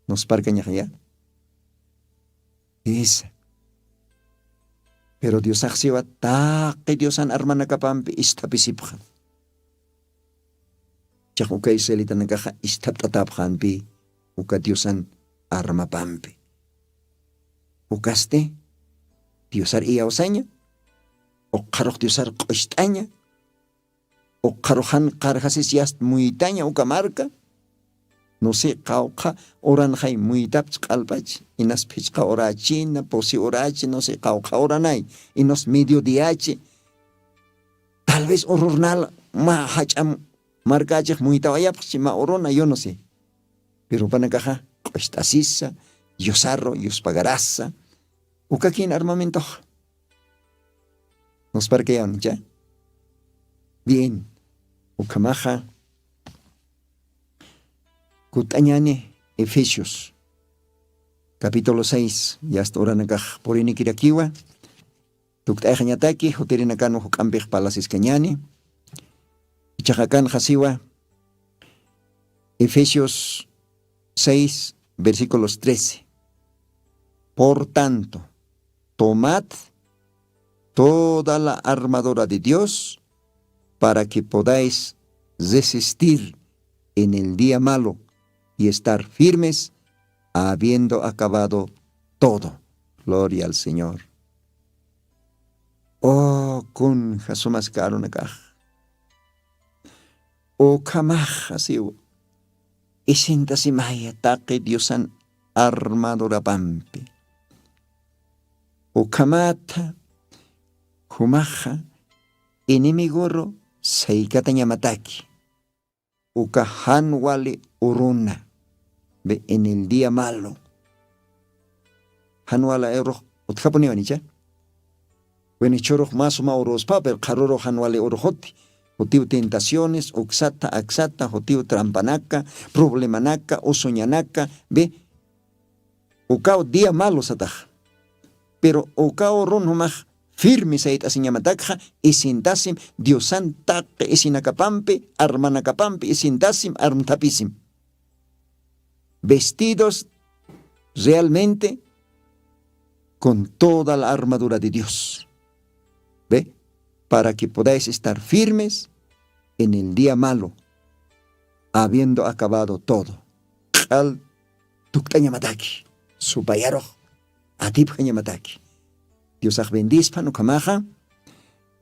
Nusparkañaxaya. Isa. Pero diosaxsiwa taqi diosan armanakapampi ist'apisipxa. Chax uka israelitanakaxa isthapt'atapxampi uka diosan armapampi. Ukasti diosar iyawsaña. Uqharux diosar q'ust'aña. Uqharuxan qarjasis yast muytaña uka marka. Nusi qawqha uranxay muytapch q'alpach. Inas phichqa urachina pusi urachi nusi qawqha uranay. Inus mediodiachi. Tal vez ururnal ma jach'am markachix muytawayapxchi ma uruna yo no sé. Pero upanakaxa q'ust'asisa, yusarru yuspagarasa. Ukakin armamentoxa. Nusparkayawnicha. Bien. Ukhamaxa kut'añani efesios capítulo seis yasta uranakax purinikirakiwa. Tukt'ayxañataki jutirinakanwa juk'ampix palasiskañani. Ichaxakanxa siwa efesios seis versículos trece. Por tanto, tomad toda la armadura de dios para que podáis resistir en el día malo y estar firmes habiendo acabado todo. Gloria al señor. O kunja sumaska arunakax. Ukhamaxa siw isintasimaya taqi diosan armadurapampi. Ukhamatha jumaxa enemigoru saykatañamataki. Uka jan wali uruna. Be en el día malo jan wala urux utjapuniwanicha. Winichurux masuma uruspa pero qharurux jan wali uruxuti. Jutiw tentaciones uksata aksata jutiw trampanaka problemanaka usuñanaka. Be ukaw día malo sataxa. Pero ukaw runhumax firmi sayt'asiñamatakxa isintasim diosan taqi isinakapampi armanakapampi isintasim armthapisim. Vestidos realmente con toda la armadura de dios. Ve para que podáis estar firmes en el día malo habiendo acabado todo. Q'al tukt'añamataki supayarux atipjañamataki. Diosax bendispan ukhamaxa.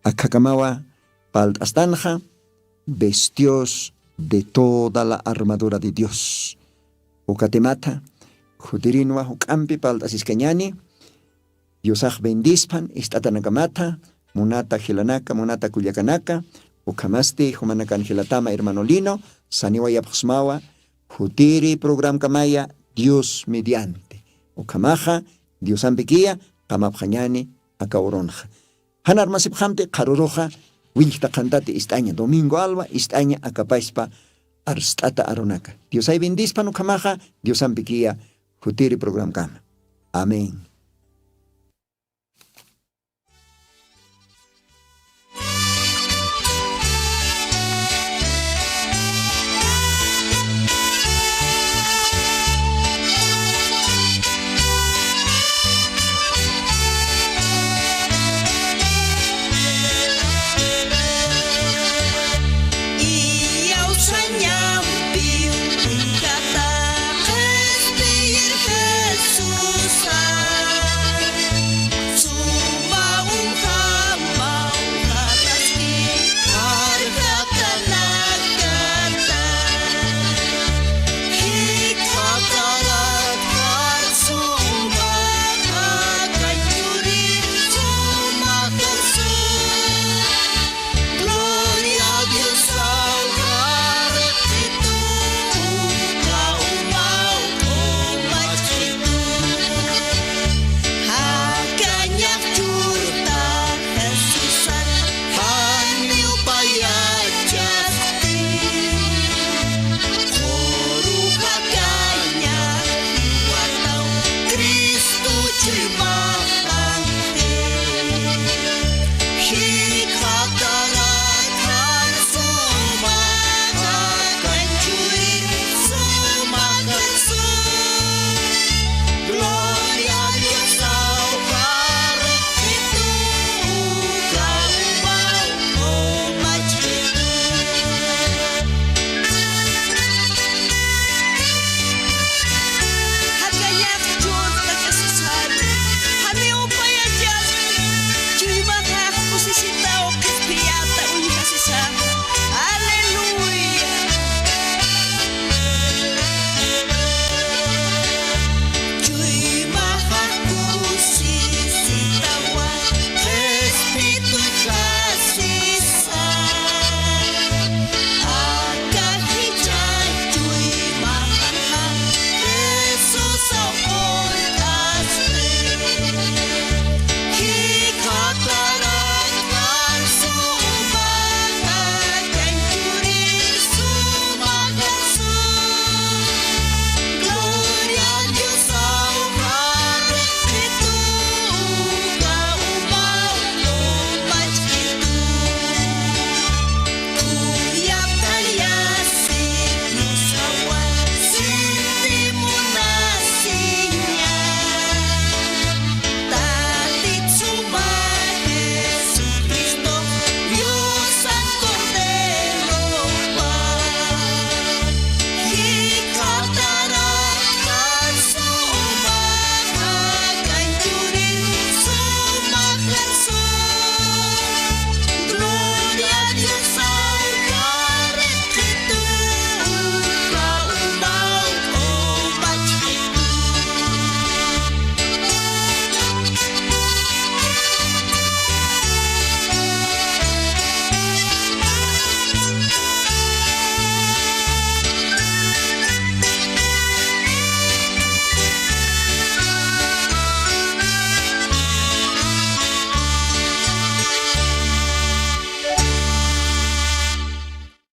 Akhakamawa palt'astanxa bestios de toda la armadura de dios. Ukatimata jutirinwa juk'ampi palt'asiskañani. Diosax bendispan ist'atanakamata munata jilanaka munata kullakanaka. Ukhamasti jumanakan jilatama hermano lino saniwayapxsmawa jutiri programkamaya dios mediante. Ukhamaxa diosampikiya qamapxañani aka urunxa. Jan armasipxamti qharuruxa willkta qhantati ist'aña domingo alwa ist'aña akapaspa arst'ata arunaka. Diosay bendispan ukhamaxa diosampikiya jutiri programkama. Amén.